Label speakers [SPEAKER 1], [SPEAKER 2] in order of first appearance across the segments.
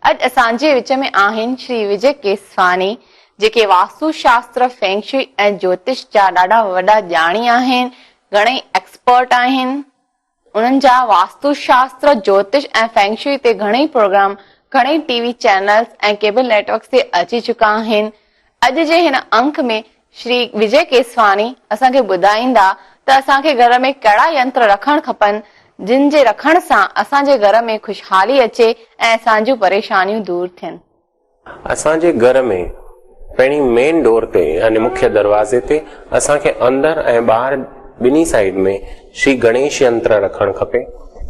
[SPEAKER 1] اڄ اسان جي وچ ۾ آهن شري وجي ڪيسواڻي جيڪي واستو شاستر، فينگ شوئي ۽ جوتش جا ڏاڍا وڏا ڄاڻي آهن، گهڻئي ايڪسپرٽ آهن. انهن جا واستو شاستر، جوتش ۽ فينگ شوئي تي گهڻئي پروگرام گهڻئي T V channels ۽ cable networks تي اچي چڪا آهن. اڄ جي هن انڪ ۾ شري وجي ڪيسواڻي اسان کي ٻڌائيندا ته اسان کي گهر ۾ ڪهڙا ينتر رکڻ کپن جن جي رکڻ سان اسان جي گهر ۾ خوشحالي اچي ۽ اسان جون پريشانيون دور ٿين.
[SPEAKER 2] اسان جي گهر ۾ پهرين مين ڊور تي يعني مکيه دروازي تي اسان کي اندر ۽ ٻاهر ٻنهي سائيڊ ۾ شري گڻيش ينتر رکڻ کپي.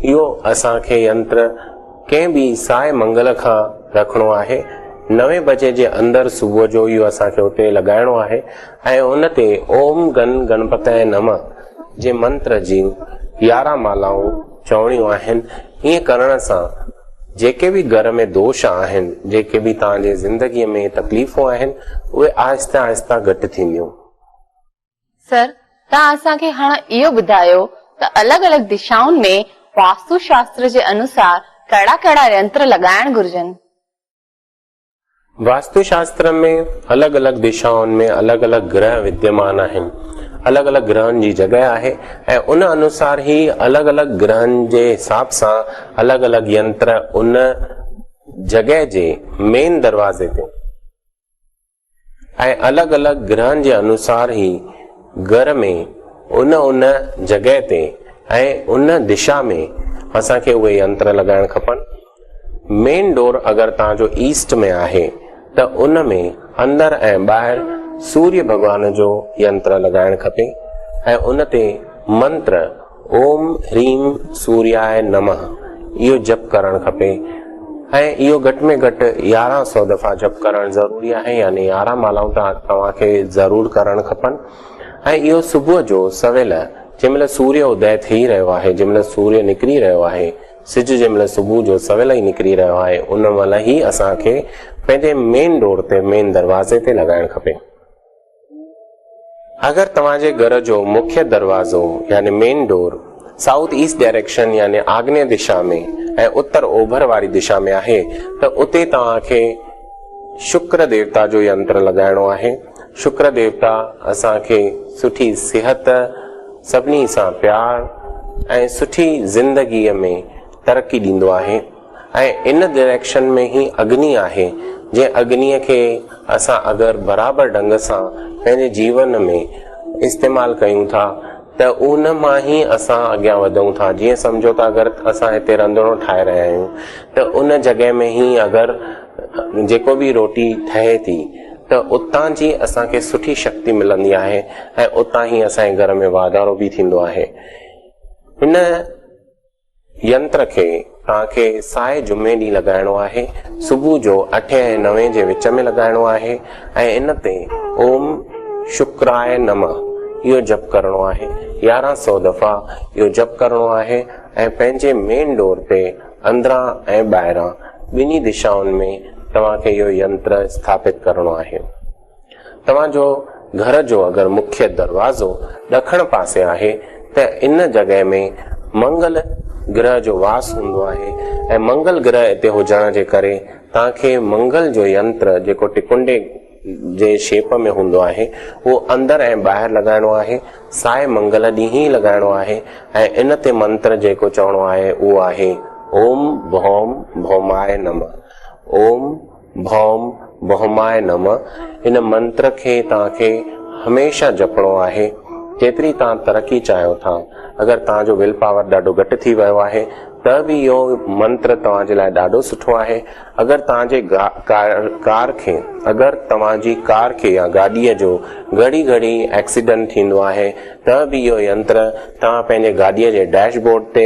[SPEAKER 2] اهو اسان کي ينتر ڪنهن به سائي منگل کان رکڻو آهي. نوين بجي جي اندر صبح جو اهو اسان کي اتي لڳائڻو آهي ۽ ان تي اوم گن گڻپتئه نمه جي منتر جون 11 مالائون چوڻيون آهن. ائين ڪرڻ سان جيڪي به گهر ۾ دوش آهن، جيڪي به توهان جي زندگيء ۾ تڪليفون آهن، اهي آهستي آهسته گهٽ ٿينديون.
[SPEAKER 1] سر، توهان اسان کي هاڻ اهو ٻڌايو ته الڳ الڳ دشائن ۾ واستو شاستر جي انوسار ڪهڙا ڪهڙا ينتر لڳائڻ گهرجن؟
[SPEAKER 2] واستو شاستر ۾ الڳ الڳ دشائن ۾ الڳ الڳ گرهه وديمان آهن. الڳ الڳ گرهن جي جڳهه آهي ۽ ان انوسار ئي الڳ الڳ گرهن جي حساب سان الڳ الڳ ينتر ان جڳهه جي مين دروازي تي ۽ الڳ الڳ گرهن جي انوسار ئي گهر ۾ ان ان جڳهه تي ۽ ان دشا ۾ اسان کي اهي ينتر لڳائڻ کپن. مين ڊور اگر توهان جو ايسٽ ۾ آهي ته ان ۾ اندر ۽ ٻاهر سوريه ڀڳوان جو ينتر لڳائڻ کپي ۽ ان تي منتر اوم هريم سورياء نمه اهو جپ ڪرڻ کپي ۽ اهو گهٽ ۾ گهٽ 1100 دفعا جپ ڪرڻ ضروري آهي يعني 11 مالائون توهان کي ضرور ڪرڻ کپن ۽ اهو صبح جو سويل جنهن مهل سوريه ادي ٿي رهيو آهي جنهن مهل سوريه نڪري رهيو آهي سج جنهن مهل صبح جو سويل ئي نڪري رهيو آهي ان مهل ئي اسان کي پنهنجي مين ڊور تي مين دروازي تي لڳائڻ کپي. اگر توهان جي گهر جو مکيه دروازو يعني main door south east direction يعني آگنيه دشا ۾ ۽ اتر اوڀر واري دشا ۾ آهي ته اتي توهان کي شڪر ديوتا جو ينتر لڳائڻو آهي. شڪر ديوتا اسان کي سٺي صحت، سڀني سان پيار ۽ سٺي زندگيء ۾ ترقي ڏيندو آهي ۽ ان ڊائريڪشن ۾ هي اگني آهي جنهن اگنيء کي اسان اگر برابر ڍنگ سان پنهنجي جيون ۾ استعمال ڪيون ٿا ته ان مان ئي اسان اڳيان وڌون ٿا جيئن سمجهو ته اگر اسان هتي رنڌڻو ٺاهي رهيا آهيون ته ان جڳهه ۾ ئي اگر جيڪو به روٽي ٺهي ٿي ته اتان جي اسان کي سٺي شڪتي ملندي آهي ۽ اتان ئي اسان جي گهر ۾ واڌارو به ٿيندو آهي. هن ينتر کي توهان کي سائي جمعي ڏينهن لڳائڻو آهي. صبح جو اٺين ۽ نوين جي وچ ۾ لڳائڻو آهي ۽ ان تي اوم شڪراء نمه اهو جپ ڪرڻو آهي. 1100 دفعا اهو جپ ڪرڻو آهي ۽ پنهنجي مين ڊور تي اندران ۽ ٻاهران ٻنهي دشائن ۾ توهان کي اهو ينتر اسٿاپت ڪرڻو آهي. توهان جو گهر جو اگر مکيه دروازو ڏکڻ پاسي آهي ته ان جڳهه ۾ منگل گرهه جو واس هوندو آهي ۽ منگل گرهه اتي هجڻ جي ڪري توهان کي منگل جو ينتر جيڪو ٽڪنڊي جي شيپ ۾ هوندو آهي اهو اندر ۽ ٻاهر لڳائڻو آهي، سائي منگل ڏينهن ئي لڳائڻو آهي ۽ ان تي منتر جيڪو چوڻو آهي اهو آهي اوم ڀوم ڀوماء نمه اوم ڀوم ڀوماء نمه ان منتر کي توهان کي هميشه جپڻو آهي جيتري توهان ترقي چاهيو ٿا اگر توهان جو will power ڏاڍو گهٽ ٿي ويو آهي ته به اهو منتر توهان جي لاء ڏاڍو سٺو آهي اگر توهان جي ڪار کي اگر توهان جي ڪار کي يا گاڏيء جو گهڙي گهڙي ايڪسيڊنٽ ٿيندو آهي ته به اهو ينتر توهان پنهنجي گاڏيء جي ڊيش بورڊ تي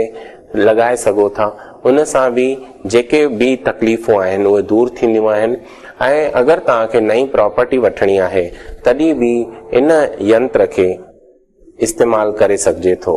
[SPEAKER 2] لڳائي سگهو ٿا ان سان به جيڪي به تڪليفون آهن اهي دور ٿينديون آهن ۽ اگر توهان کي نئين پراپرٽي وٺڻي آهي تڏهن به ان ينتر کي استعمال ڪري سگهجي ٿو.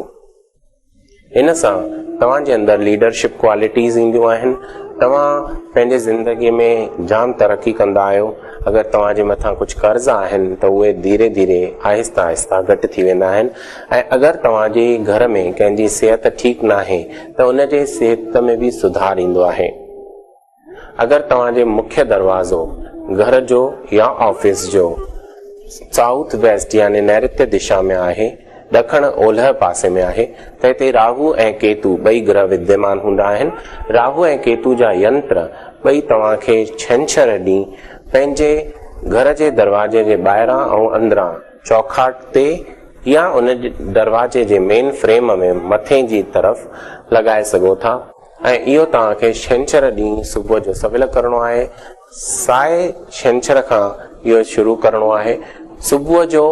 [SPEAKER 2] ان سان توهان جي اندر ليڊرشپ ڪوالٽيز اينديون آهن، توهان پنهنجي زندگي ۾ جام ترقي ڪندا آهيو، اگر توهان جي مٿان ڪجهه قرض آهن ته اهي ڌيري ڌيري آهستي آهستي گهٽ ٿي ويندا آهن ۽ اگر توهان جي گهر ۾ ڪنهن جي صحت ٺيڪ ناهي ته ان جي صحت ۾ به سڌار ايندو آهي. اگر توهان جي مکيه دروازو گهر جو يا آفيس جو سائوٿ ويسٽ يعني نيرتيه دشا ۾ آهي، ڏکڻ اولهه پاسي ۾ آهي، ته هتي راهو ۽ ڪيتو ٻئي گرهه وديمان هوندا آهن. راهو ۽ ڪيتو جا ينتر ٻئي توهان کي ڇنڇر ڏينهن پنهنجي گهر جي دروازي جي ٻاهران ۽ اندران چوکاٽ تي يا ان دروازي جي مين فريم ۾ مٿي جي طرف لڳائي سگهو ٿا ۽ اهو توهان کي ڇنڇر ڏينهن صبح جو سويل ڪرڻو آهي. سائي ڇنڇر کان اهو شروع ڪرڻو آهي. صبح جو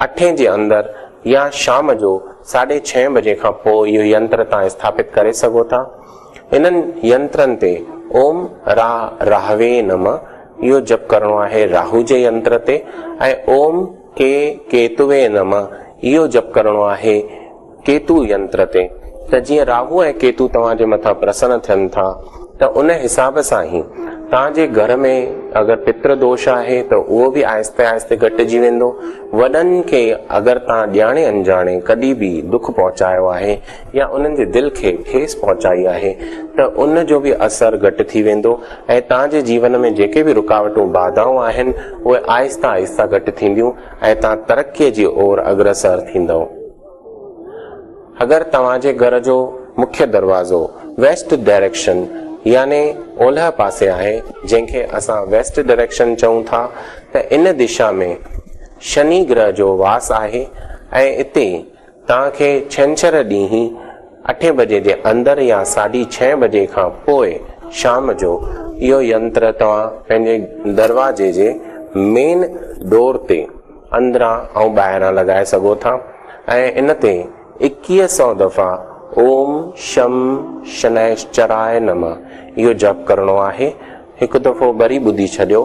[SPEAKER 2] اٺين جي اندر يا شام جو ساڍي ڇهين بجي کان پوء اهو ينتر توهان اسٿاپت ڪري سگهو ٿا. انهن ينترن تي اوم را راهوي نمه اهو جپ ڪرڻو آهي راهو جي ينتر تي ۽ اوم ڪي ڪيتوي نمه اهو جپ ڪرڻو آهي ڪيتو ينتر تي ته جيئن راهو ۽ ڪيتو توهان جي مٿان پرسن ٿين ٿا ته ان حساب سان ئي توهان جي گهر ۾ اگر پتر دوش آهي ته اهو به آهستي آهستي گهٽجي ويندو. وڏن کي اگر توهان ڄاڻي انجاڻي ڪڏهن به دک پهچايو آهي يا انهن جي دل کي ٺيس پهچائي آهي ته ان جو به اثر گهٽ ٿي ويندو ۽ توهان جي جيون ۾ جيڪي به رڪاوٽون باڌائون آهن اهي آهستي آهستي گهٽ ٿينديون ۽ توهان ترقي جي اور اگرسر ٿيندؤ. اگر توهان جي گهر جو مکيه دروازو ويسٽ ڊائريڪشن يعني اولهه پاسي آهي جنهن کي اسان ويسٽ ڊائريڪشن چئون ٿا ته ان دشا ۾ شني گرهه جو واس آهي ۽ اتي توهان کي ڇنڇر ڏينهن اٺين بجي جي اندر يا ساڍي ڇهين بجي کان پوء شام جو اهو ينتر توهان پنهنجي دروازي جي مين ڊور تي اندران ۽ ٻاهران لڳائي سگهو ٿا ۽ ان تي ايڪيهه سئو دفعا اوم شم شنيشچراء نمه اهو جپ ڪرڻو آهي. هڪ دفعو وري ٻڌي ڇڏيو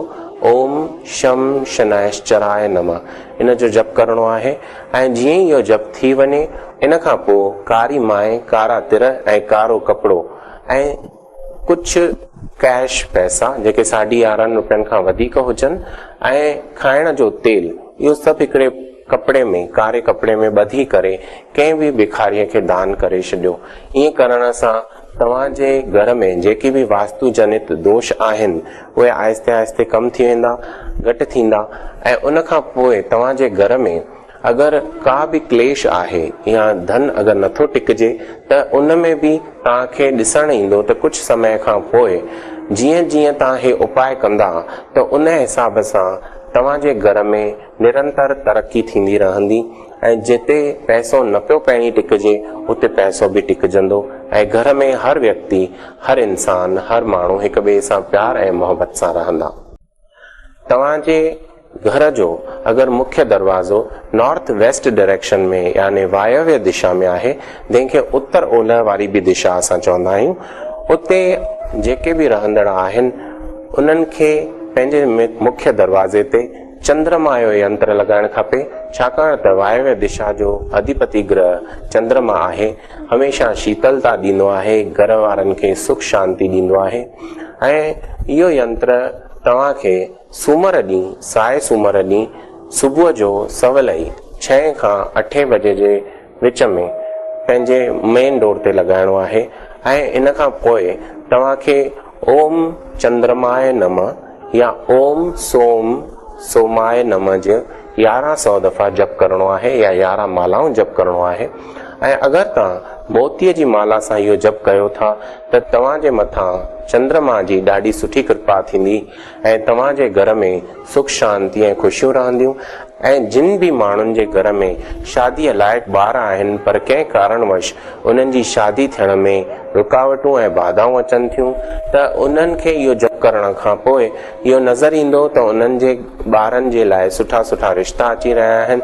[SPEAKER 2] اوم شم شنيشچراء نمه ان جو جپ ڪرڻو آهي ۽ جيئن ئي اهو جپ ٿي وڃي ان کان پوء ڪاري مائي، ڪارا تر ۽ ڪارو ڪپڙو ۽ ڪجهه ڪيش پئسا جيڪي ساڍي 11 روپين کان وڌيڪ هجن ۽ کائڻ جو تيل اهو سڀ هڪڙي ڪپڙي ۾ ڪاري ڪپڙي ۾ ٻڌي ڪري ڪنهن به بکاريء کي دان ڪري ڇڏيو. ائين ڪرڻ سان توهان جي گهر ۾ جيڪي به واستو جنت دوش آهن اهي آهستي آهستي ڪم ٿي ويندا، گهٽ ٿيندا ۽ ان کان پوء توهان جي گهر ۾ اگر ڪا به ڪليش آهي يا ڌن اگر نٿو ٽڪجي ته ان ۾ به توهان کي ڏسڻ ايندو ته ڪجهه سمي کان پوء جيئن جيئن توهان هي اپاء ڪندا ته ان حساب سان توهان جي گهر ۾ نرنتر ترقي ٿيندي رهندي ۽ جتي پئسو نه پيو پهرين ٽڪجي اتي پئسو به ٽڪجندو ۽ گهر ۾ هر ويڪتي هر انسان هر ماڻهو هڪ ٻئي سان پيار ۽ محبت سان رهندا. توهان جي گهر جو اگر مکيه دروازو نارٿ ويسٽ ڊائريڪشن ۾ يعني وايويه دشا ۾ آهي جنهن کي اتر اولهه واري به دشا اسان چوندا آهيون اتي جيڪي به رهندڙ آهن انهن کي پنهنجي مکيه دروازي تي چندرما جو ينتر لڳائڻ کپي ڇاڪاڻ ته وايويه دشا جو اڌيپتي گرهه چندرما آهي هميشه شيتلتا ڏيندو آهي، گهر وارن کي سک شانتي ڏيندو آهي ۽ اهو ينتر توهان کي سومر ڏينهن سائي سومر ڏينهن صبح جو سول ئي ڇهين کان اٺين بجي جي وچ ۾ پنهنجي مين ڊور تي لڳائڻو آهي ۽ ان کان پوء توهان کي اوم چندرماء نمه يا اوم سوم سوماء نمه جو 1100 دفعا جپ ڪرڻو آهي يا 11 مالائون جپ ڪرڻو آهي ۽ اگر توهان موتيء جي مالا سان اهو جپ ڪيو ٿا ته توهان جي مٿان چندرما جي ڏاڍي سٺي ڪرپا ٿيندي ۽ توهان جي گهر ۾ سک شانتي ۽ خوشيون رهنديون ۽ جن به ماڻهن جي گهر ۾ شاديء لائق ٻار آهن پر ڪنهن ڪارڻ وش انهن جي شادي ٿيڻ ۾ رڪاوٽون ۽ باڌائون اچن ٿيون ته انهن کي اهو جپ ڪرڻ کان پوء اهو نظر ايندو ته انهن جي ٻارن جي لاء سٺا سٺا رشتا اچي رهيا آهن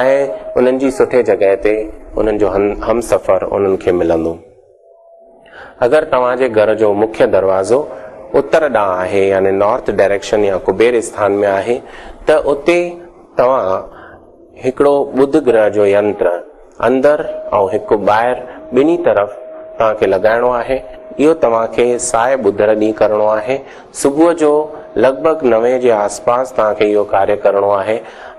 [SPEAKER 2] ۽ انهن جي سٺي جڳهه تي انهن جو همسفر انهن کي ملندو. اگر توهان جي گهر جو مکيه دروازو اتر ڏانهن آهي يعني نارٿ ڊائريڪشن يا ڪبير اسٿان ۾ آهي ته اتي توهان هڪڙو ٻڌ گرهه جو ينتر اندر ۽ هڪ ٻاهر ٻنهي طرف توهان کي لڳائڻو آهي. اهو توهان کي سائي ٻڌر ڏينهن ڪرڻو آهي. صبح جو لڳ ڀڳ نوين جي آس پاس توهان کي اهو ڪاريه ڪرڻو آهي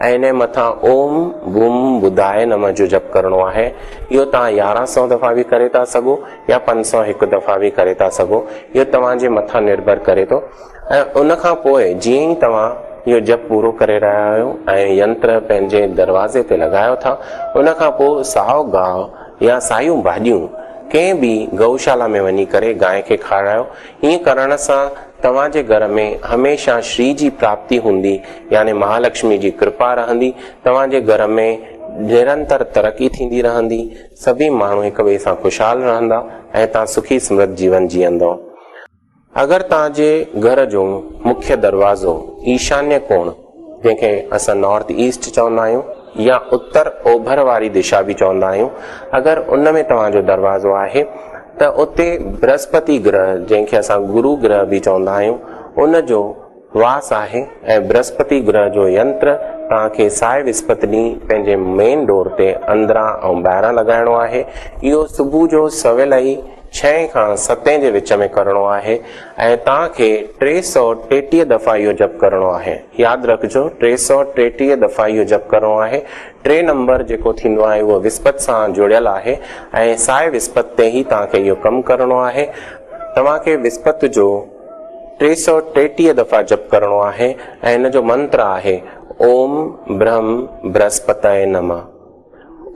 [SPEAKER 2] ۽ ان جي مٿان اوم بوم ٻڌاء نمه جو جپ ڪرڻو آهي. اهو توهان 11 سئو دفعا به ڪري ٿا سگهو يا 501 دفعا به ڪري ٿا سگهو. اهو توهان جي مٿان نرڀر ڪري ٿو ۽ ان کان پوء جيئن ئي توهان اهو جپ پورو ڪري رهيا آهيو ۽ ينتر پنهنجي دروازي تي لڳايو ٿا ان کان پوء سائو گاهه يا سايون ڀاڄيون ڪنهن به گئوشالا ۾ وڃي ڪري گانء کي کارايو. ائين ڪرڻ سان توهان جي گهر ۾ هميشه شري جي پراپتي هوندي يعني مهالڪشمي جي ڪرپا رهندي، توهان جي گهر ۾ نرنتر ترقي ٿيندي رهندي، سڀئي ماڻهو هڪ ٻئي سان خوشحال رهندا ۽ توهان سکي سمرڌ جيون جيئندؤ. اگر توهان جي گهر جو مکيه دروازو ايشانيه ڪوڻ جنهن کي اسان نارٿ ايسٽ چوندا آهيون يا اتر اوڀر واري دشا به چوندا آهيون اگر ان ۾ توهان جو دروازو آهي ته اتي برهسپتي گرهه جنهن کي اسان گرو گرهه به چوندا آهيون ان جو واس آهي ۽ برهسپتي گرهه جو ينتر توهان کي سائي وسپت ڏينهن پنهنجي مين ڊور تي اندران ۽ ٻاهران لڳائڻو آهي اهو صبح جو سويل ئي ڇهين کان ستين جي وچ ۾ ڪرڻو آهي ۽ توهان کي 333 دفعا اهو جپ ڪرڻو آهي. ياد رکجو 333 دفعا اهو جپ ڪرڻو آهي. ٽي نمبر جيڪو ٿيندو آهي اهو وسپت سان جڙيل آهي ۽ سائي وسپت تي ئي توهان کي اهو ڪم ڪرڻو آهي. توهان کي وسپت جو 333 دفعا جپ ڪرڻو آهي ۽ ان جو منتر آهي اوم برهم برهسپتئي نمه.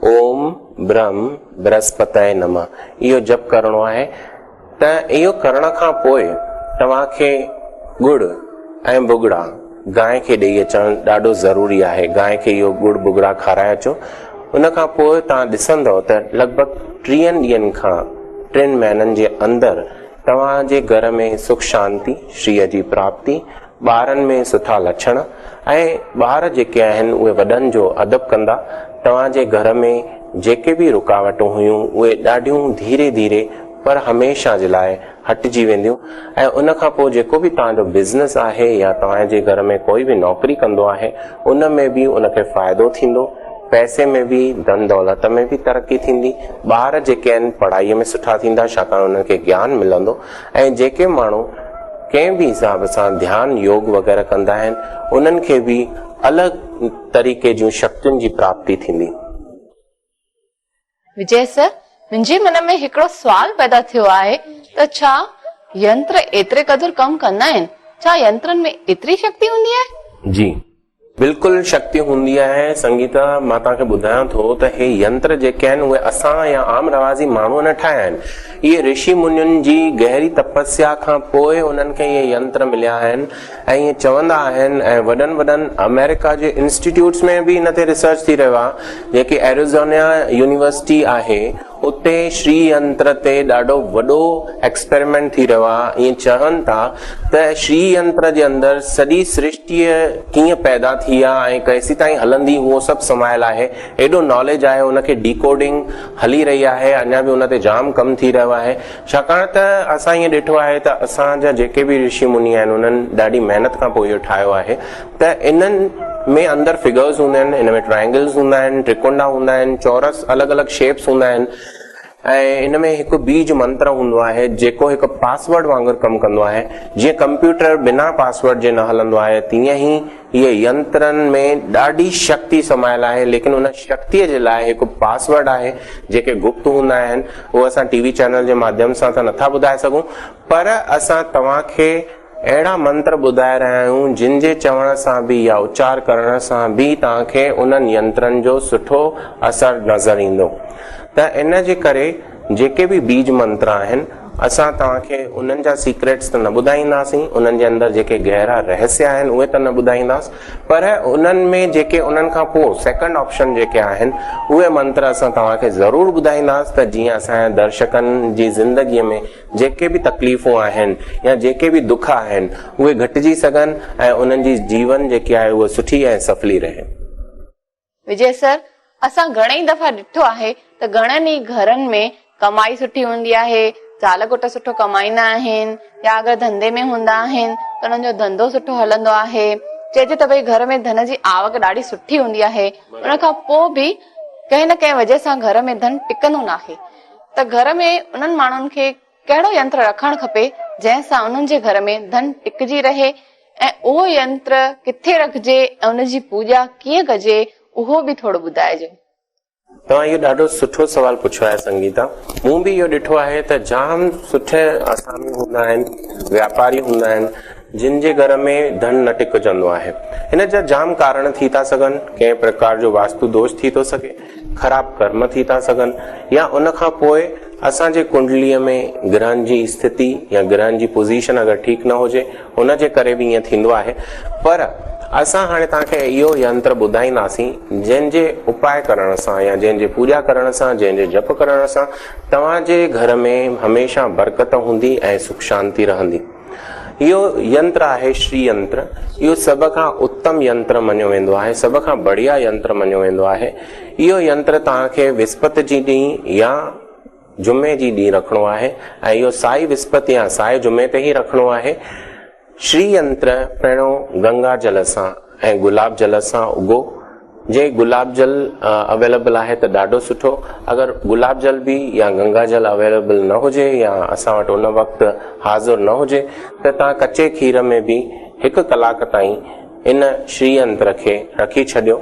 [SPEAKER 2] اوم برهم برهسپتئي نمه اهو جپ ڪرڻو آهي ته اهو ڪرڻ کان پوء توهان کي ڳڙ ۽ ڀڳڙا گانء کي ڏيئي اچڻ ڏاڍو ضروري آهي. گانء کي اهو ڳڙ ڀڳڙا کارائي اچو. ان کان پوء توهان ڏسندؤ ته لڳ ڀڳ ٽيهن ڏينهن کان ٽن مهينن جي اندر توهان جي گهر ۾ سک شانتي، شريء جي پراپتي، ٻارن ۾ سٺا لڇڻ ۽ ٻار جيڪي آهن اهي وڏن جو ادب ڪندا، توهان جي گهر ۾ جيڪي به رڪاوٽون هيون اهي ڏاڍيون ڌيري ڌيري پر هميشه جي لاء هٽجي وينديون ۽ ان کان پوء جيڪو به توهان جو بزنس آهي يا توهان جي گهر ۾ ڪوئي به نوڪري ڪندو آهي ان ۾ به ان کي فائدو ٿيندو، پئسي ۾ به ڌن دولت ۾ به ترقي ٿيندي، ٻار جيڪي آهن پڙهائي ۾ سٺا ٿيندا ڇاڪاڻ انهن کي گيان ملندو ۽ جيڪي ماڻهو ڪنهن به حساب سان ڌيان يوگ وغيره ڪندا آهن انهن کي به الڳ طريقي جون شڪتين جي پراپتي ٿيندي.
[SPEAKER 1] وجي سر، منهنجي من ۾ هڪڙو سوال پيدا ٿيو آهي ته ڇا ينتر ايتري قدر ڪم ڪندا آهن؟ ڇا ينترن ۾ ايتري شڪتي هوندي آهي؟
[SPEAKER 2] جي بلڪل شڪتي هوندي آهي سنگيتا مان توهان کي ٻڌايان ٿو ته هي ينتر جيڪي آهن اهي اسان يا عام رواجي ماڻهوء نه ٺاهيا آهن اهي رشي منين جي گهري تپسيا کان پوء انهن کي اهي ينتر مليا آهن ۽ ائين چوندا آهن ۽ وڏن وڏن آمريڪا جي انسٽيٽيوٽس ۾ به ان تي ريسرچ ٿي رهيو آهي جيڪي ايريزونيا يونيورسٽي آهي اتي شري ينتر تي ڏاڍو وڏو ايڪسپيريمينٽ ٿي رهيو آهي. ائين چون ٿا ته شري ينتر جي اندر سڄي سرشٽيء ڪيئن پيدا ٿي آهي ۽ ڪيسيتائين هلندي اهو سڀ سمايل آهي. ايڏو ناليج آهي ان کي ڊيڪوڊنگ هلي رهي آهي اڃا به ان تي جام ڪم ٿي رهيو آهي. ڇاڪاڻ ته اسان ائين ڏٺو آهي ته اسان جا جيڪي به رشي مني آهن انهن ڏاڍي محنت کان پوء اهو ٺاهيو آهي ته انهن ۾ اندر فگرز هوندا آهن، ان ۾ ٽرائنگلز هوندا آهن، ٽرڪونڊا هوندا آهن، چورس الڳ الڳ شيپس هوندا آهن ۽ ان ۾ هڪ بيج منتر هوندو آهي جيڪو هڪ پاسورڊ وانگر ڪم ڪندو آهي. جيئن ڪمپيوٽر بنا پاسورڊ جي نه هلندو آهي تيئن ئي اهي ينترن ۾ ڏاڍي شڪتي سمايل آهي ليڪن ان شڪتيء جي لاء هڪ پاسورڊ آهي جيڪي گپت هوندا آهن اهو اسان ٽي وي چينل جي ماڌيم سان ته نٿا ٻڌائي سگهون پر اسان توهان کي اهڙا منتر ٻڌائي رهيا آهيون جن جي چوڻ سان به يا اچار ڪرڻ سان به توهان کي انهن ينترن جو سٺو اثر نظر ايندو ته ان جي ڪري جيڪي به بيج منتر آهن اسان توهان کي انهن جا سيڪريٽس ته نه ٻڌائينداسين انهن جي اندر جيڪي گهرا رهسيه آهن اهي ته نه ٻڌائينداس پر انهن ۾ جيڪي انهن کان پوء سيڪنڊ آپشن جيڪي آهن اهي منتر اسان توهان کي ضرور ٻڌائينداس ته جيئن اسان جي درشڪن جي زندگي ۾ جيڪي به تڪليفون آهن يا جيڪي به دک آهن اهي گهٽجي سگهن ۽ انهن جي جيون جيڪي آهي اهو سٺي ۽ سڦلي رهي.
[SPEAKER 1] وجي سر، اسان گهڻئي دفعا ڏٺو آهي ته گهڻن ئي گهرن ۾ ڪمائي سٺي هوندي آهي، زال گهوٽ سٺو ڪمائيندا آهن يا اگر ڌنڌي ۾ هوندا آهن ته انهن جو ڌنڌو سٺو هلندو آهي. چئجي ته ڀئي گهر ۾ ڌن جي آوڪ ڏاڍي سٺي هوندي آهي، ان کان پوء به ڪنهن نه ڪنهن وجهه سان گهر ۾ ڌن ٽڪندو ناهي. ته گهر ۾ انهن ماڻهن کي ڪهڙو ينتر رکڻ کپي جنهن سان انهن جي گهر ۾ ڌن ٽڪجي رهي ۽ اهو ينتر ڪٿي رکجي ۽ ان جي پوڄا ڪيئن ڪجي اهو به ٿورو ٻڌائجو.
[SPEAKER 2] توهان اهو ڏاڍو سٺو سوال پڇيو آهي سنگيتا. مون به اهو ڏٺو آهي ته جام سٺي آسامي هوندا آهن، واپاري هوندا آهن جن جي گهر ۾ ڌن نه ٽڪجندو آهي. هن جا جام ڪارڻ ٿي ٿا سگهن، ڪنهن پرڪار جو واستو دوش ٿي ٿو سگهي، خراب ڪرم ٿي ٿا سگهن يا ان کان پوء اسان جي ڪنڊليء ۾ گرهن جي اسٿتي يا گرهن جي پوزيشن اگر ٺيڪ نه هجي ان جي ڪري به ائين ٿيندو آهي پر اسان هاڻي توهان کي اهو ينتر ٻڌائينداسين جنهن جي اپاء ڪرڻ سان يا جنهن جي پوڄا ڪرڻ سان جنهن جي جپ ڪرڻ سان توهان جي گهر ۾ هميشه برڪت هوندي ۽ سک شانتي رهندي. اهو ينتر آهي شري ينتر. اهو سڀ کان اتم ينتر مڃيو ويندو آهي، سڀ کان بڙهيا ينتر مڃيو ويندو آهي. اهو ينتر توهان کي وسپت جي ڏينهن يا جمعي جي ڏينهن رکڻو آهي ۽ اهو سائي وسپت يا سائي جمعي تي ئي رکڻو آهي. شري ينتر پهريون گنگا جل سان ۽ گلاب جل سان اگهو. جي گلاب جل اويليبل آهي ته ڏاڍو سٺو، اگر گلاب جل به يا گنگا جل اويليبل نه هجي يا اسان وٽ ان وقت حاضر نه هجي ته توهان ڪچي کير ۾ به هڪ ڪلاڪ تائين ان شري ينتر کي رکي ڇڏيو.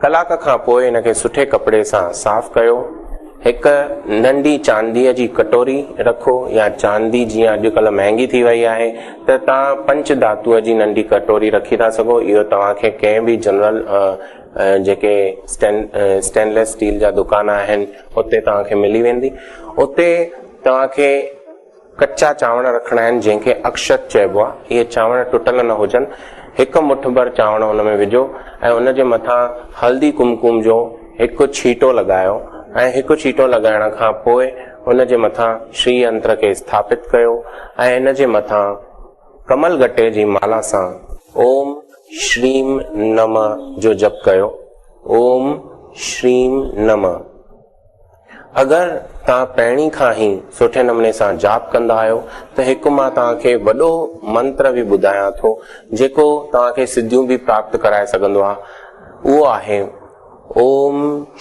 [SPEAKER 2] ڪلاڪ کان پوء ان کي سٺي ڪپڙي سان صاف ڪيو. هڪ ننڍي چانديء جي ڪٽوري رکو يا چاندي جيئن اڄڪلهه مهنگي ٿي وئي آهي ته توهان پنچ ڌاتوء جي ننڍي ڪٽوري رکي ٿا سگهو. اهو توهان کي ڪنهن به جنرل جيڪي اسٽينليس اسٽيل جا دڪان آهن اتي توهان کي ملي ويندي. اتي توهان کي ڪچا چانور رکڻا آهن جنهن کي اڪشت چئبو آهي. اهي چانور ٽٽل نه هجن. هڪ مٺ ڀر چانور ان ۾ وجهو ۽ ان جي مٿان هلدي ڪمڪم جو هڪ ڇيٽو لڳايو ۽ هڪ ڇيٽو لڳائڻ کان پوء ان جي مٿان شري ينتر کي اسٿاپت ڪيو ۽ ان جي مٿان ڪمل گٽي جي مالا سان اوم شريم نمه جو جپ ڪيو. اوم شريم نمه. اگر توهان پهرين کان ئي سٺي نموني سان جاپ ڪندا آهيو ته هڪ مان توهان کي وڏو منتر به ٻڌايان ٿو جيڪو توهان کي سڌيون به پراپت ڪرائي سگهندو آهي اهو آهي اوم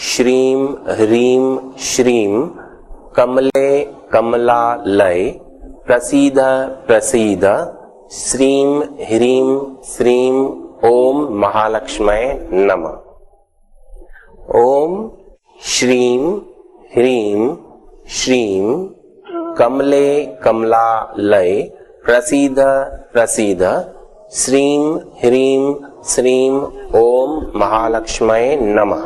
[SPEAKER 2] شريم هريم شريم ڪملي ڪملا لئي پرسيد پرسيد شريم هريم شريم اوم مهالڪشمئي نمه. اوم شريم هريم شريم ڪملي ڪملا لئي پرسيد پرسيد شريم هريم شريم اوم مهالڪشمئي نمه.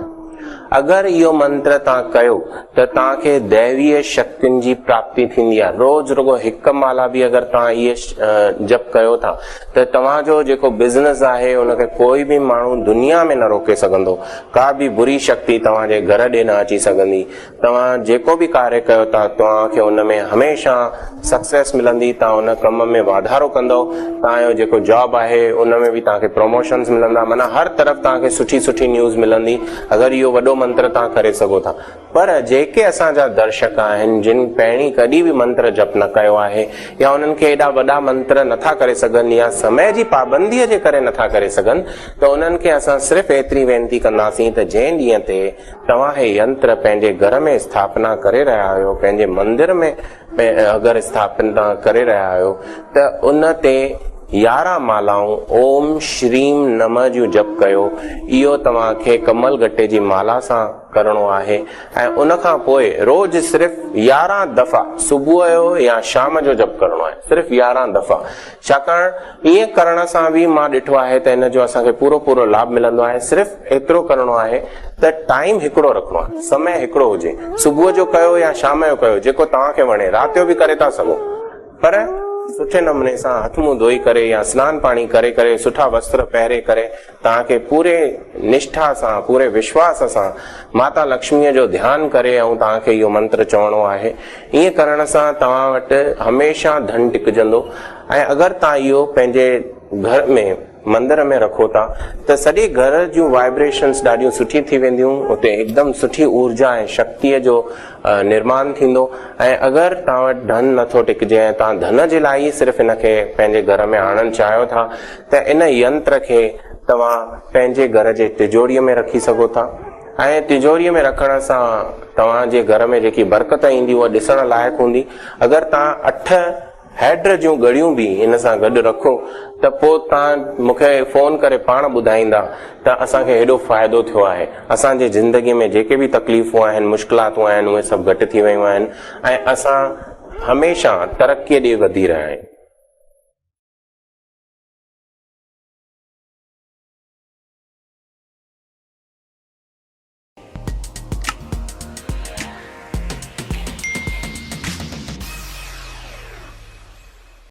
[SPEAKER 2] اگر اهو منتر توهان ڪيو ته توهان کي ديويه شڪتين جي پراپتي ٿيندي آهي. روز رڳو هڪ مالا به اگر توهان اهي جپ ڪيو ٿا ته توهان جو جيڪو بزنس آهي ان کي ڪوئي به ماڻهو دنيا ۾ نه روڪي سگهندو. ڪا به بري شڪتي توهان جي گهر ڏي نه اچي سگهندي. توهان جيڪو به ڪاريه ڪيو ٿا توهان کي ان ۾ هميشه سڪسيس ملندي توهان ان ڪم ۾ واڌارو ڪندؤ توهان جو جيڪو جاب آهي ان ۾ به توهان کي پروموشنز ملندا معنيٰ هر طرف توهان کي سٺي سٺي نيوز ملندي اگر اهو وڏو منتر توهان ڪري سگهو ٿا پر جيڪي اسان جا درشڪ آهن جن پهرين ڪڏهن به منتر جپ نه ڪيو آهي يا انهن کي ايڏا وڏا منتر نٿا ڪري سگهن يا سمي جي پابندي جي ڪري نٿا ڪري سگهن ته انهن کي اسان صرف ايتري وينتي ڪنداسين ته جنهن ڏينهن تي توهان هي ينتر پنهنجي گهر ۾ اسٿاپنا ڪري رهيا آهيو، پنهنجي مندر ۾ اگر اسٿاپنا ڪري رهيا آهيو ته ان تي 11 مالائون اوم شريم نمه جون جپ ڪيو. اهو توهان کي ڪمل گٽي جي مالا سان ڪرڻو آهي ۽ ان کان پوء روز صرف 11 دفعا صبح جو يا شام جو جپ ڪرڻو آهي، صرف 11 دفعا. ڇاڪاڻ ائين ڪرڻ سان به مان ڏٺو آهي ته ان جو اسان کي پورو پورو لاڀ ملندو آهي. صرف ايترو ڪرڻو آهي ته ٽائيم هڪڙو رکڻو آهي، سمي هڪڙو هجي، صبح جو ڪيو يا شام جو ڪيو، جيڪو توهان کي وڻي، رات جو به ڪري ٿا سگهو، پر سٺي نموني سان هٿ منهن ڌوئي ڪري يا سنان پاڻي ڪري ڪري سٺا وستر پهري ڪري توهان کي پوري نشٺا سان، پوري وشواس سان ماتا لڪشميء جو ڌيان ڪري ۽ توهان کي اهو منتر چوڻو آهي. ائين ڪرڻ سان توهان وٽ هميشه ڌن ٽڪجندو ۽ اگر توهان اهو پنهنجي گهر ۾ مندر ۾ رکو ٿا ته سڄي گهر جون وائبريشنس ڏاڍيون سٺيون ٿي وينديون، اتي هڪدم سٺي اورجا ۽ شڪتيء جو نرمان ٿيندو ۽ اگر توهان وٽ ڌن نٿو ٽڪجي ۽ توهان ڌن جي لاء ئي صرف ان کي پنهنجي گهر ۾ آڻڻ چاهيو ٿا ته ان ينتر کي توهان پنهنجي گهر جي تجوريء ۾ رکي سگهو ٿا ۽ تجوريء ۾ رکڻ سان توهان جي گهر ۾ جيڪي برڪت ايندي اها ڏسڻ لائق هوندي. اگر توهان اٺ هيڊ جون ڳڙيون به ان سان گڏ رکو ته پوء توهان مون کي فون ڪري پاڻ ٻڌائيندا ته اسان کي هيڏو فائدو ٿيو آهي. اسان جي زندگي ۾ جيڪي به تڪليفون آهن، مشڪلاتون آهن اهي سڀ گهٽ ٿي ويون آهن ۽ اسان هميشه ترقي ڏي وڌي رهيا آهيون.